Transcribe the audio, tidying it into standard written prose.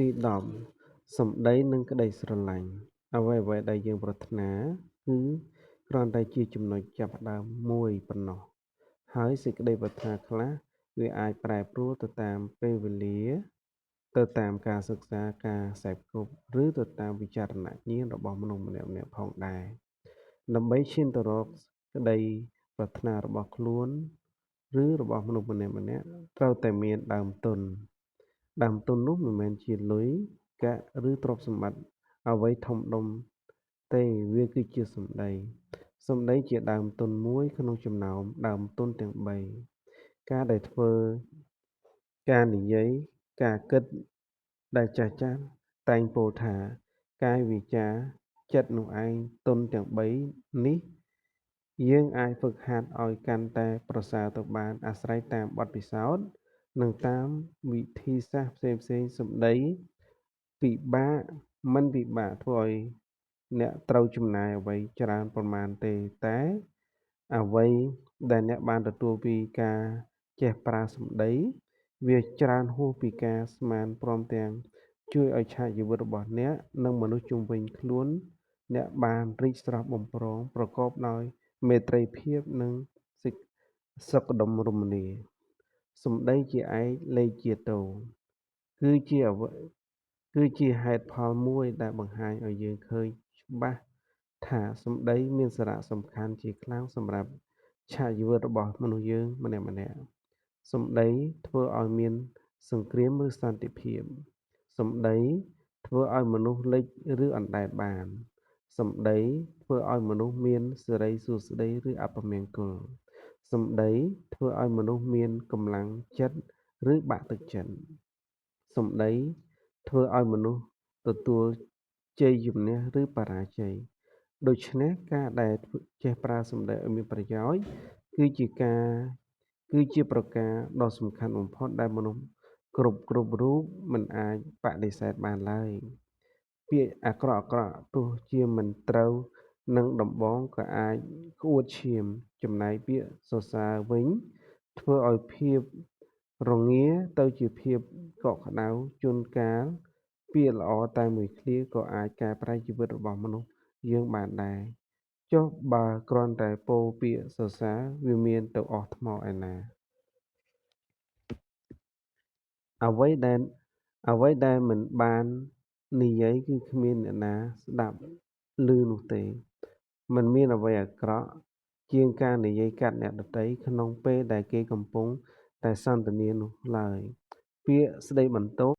ទី10សម្ដីនិងក្តីស្រឡាញ់អ្វីៗដែលយើងប្រាថ្នាគឺគ្រាន់តែជាចំណុចចាប់ផ្ដើមមួយប៉ុណ្ណោះហើយសេចក្តីប្រាថ្នាខ្លះវាអាចប្រែប្រួលទៅតាមពេលវេលាទៅតាមការសិក្សាការសេពគប់ឬទៅតាមវិចារណញ្ញាណរបស់មនុស្សម្នាក់ៗផងដែរដើម្បីឈានទៅរកក្តីប្រាថ្នារបស់ខ្លួនឬរបស់មនុស្សម្នាក់ៗត្រូវតែមានដើមទុនដើមទុននោះមិនមែនជាលុយកាក់ឬទ្រព្យសម្បត្តិអ្វីធំដុំទេវាគឺជាសម្ដីសម្ដីជាដើមទុនមួយក្នុងចំណោមដើមទុនទាំង3ការដែលធ្វើការនិយាយការគិតដែលចាស់ៗតែងពោលថាកាយវាចាចិត្តនោះឯងទុនទាំង3នេះយើងអាចហ្វឹកហាត់ឲ្យកាន់តែប្រសើរទៅបានអាស្រ័យតាមបទពិសោធន៍និងតាមវិធីសាស្ត្រផ្សេងៗសម្ដីពិបាកមិនពិបាកធ្វើឲ្យអ្នកត្រូវចំណាយអ្វីច្រើនប្រមាណទេតែអ្វីដែលអ្នកបានទទួលពីការចេះប្រើសម្ដីវាច្រើនហួសពីការស្មានព្រមទាំងជួយឲ្យឆាកជីវិតរបស់អ្នកនិងមនុស្សជុំវិញខ្លួនអ្នកបានរីកស្រស់បំព្រងប្រកបដោយមេត្រីភាពនិងសុខដុមរមនាសម្ដីជាឯកលេខជាតោគឺជាអ្វីគឺជាហេតុផលមួយដែលបង្ហាញឲ្យយើងឃើញច្បាស់ថាសម្ដីមានសារៈសំខាន់ជាខ្លាំងសម្រាប់ឆាកជីវិតរបស់មនុស្សយើងម្នាក់ៗសម្ដីធ្វើឲ្យមានសង្គ្រាមឬសន្តិភាពសម្ដីធ្វើឲ្យមនុស្សលិចឬអណ្ដែតបានសម្ដីធ្វើឲ្យមនុស្សមានសិរីសួស្តីឬអពមង្គលសម្ដីធ្វើឲ្យមនុស្សមានកម្លាំងចិត្តឬបាក់ទឹកចិត្តសម្ដីធ្វើឲ្យមនុស្សទទួលជ័យជំនះឬបរាជ័យដូច្នេះការដែលចេះប្រើសម្ដីឲ្យមានប្រយោជន៍គឺជាការគឺជាប្រការដ៏សំខាន់បំផុតដែលមនុស្សគ្រប់រូបមិនអាចបដិសេធបានឡើយពាក្យអាក្រក់ៗទោះជាមិនត្រូវនឹងដំបងក៏អាចក្អួតឈាមចំណែកពាក្យសរសើរវិញធ្វើឲ្យភាពរងាទៅជាភាពកក់ក្ដៅជួនកាលពាក្យល្អតែមួយឃ្លាក៏អាចកែប្រែជីវិតរបស់មនុស្សយើងបានដែរចុះបើគ្រាន់តែពោលពាក្យសរសើរវាមានទៅអស់ថ្មឯណាអ្វីដែលអ្វីដែលមិនបាននិយាយគឺគ្មានអ្នកណាស្ដាប់ឮនោះទេមិនមានអ្វីអាក្រក់ជាងការនិយាយកាត់អ្នកដទៃក្នុងពេលដែលគេកំពុងតែសន្ទនានោះឡើយពាក្យស្ដីបន្ទោស